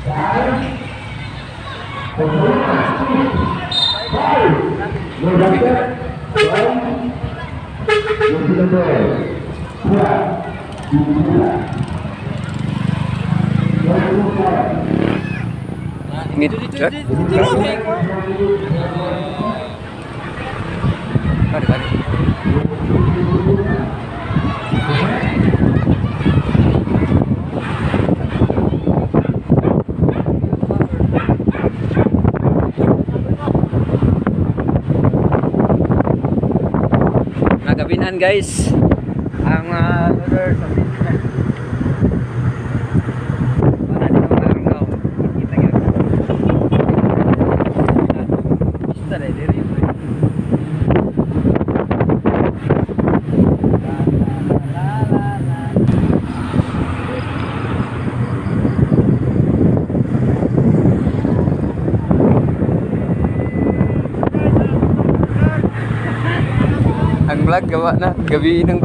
No basket. One. Jersey number 12. 25. Mid track. Pare, pare. Nagabinan, guys. Ang order sa business. Wala din ang araw. Kita gyud. Basta na diri. La, la, la, la. Ang vlog gawa na gabi ng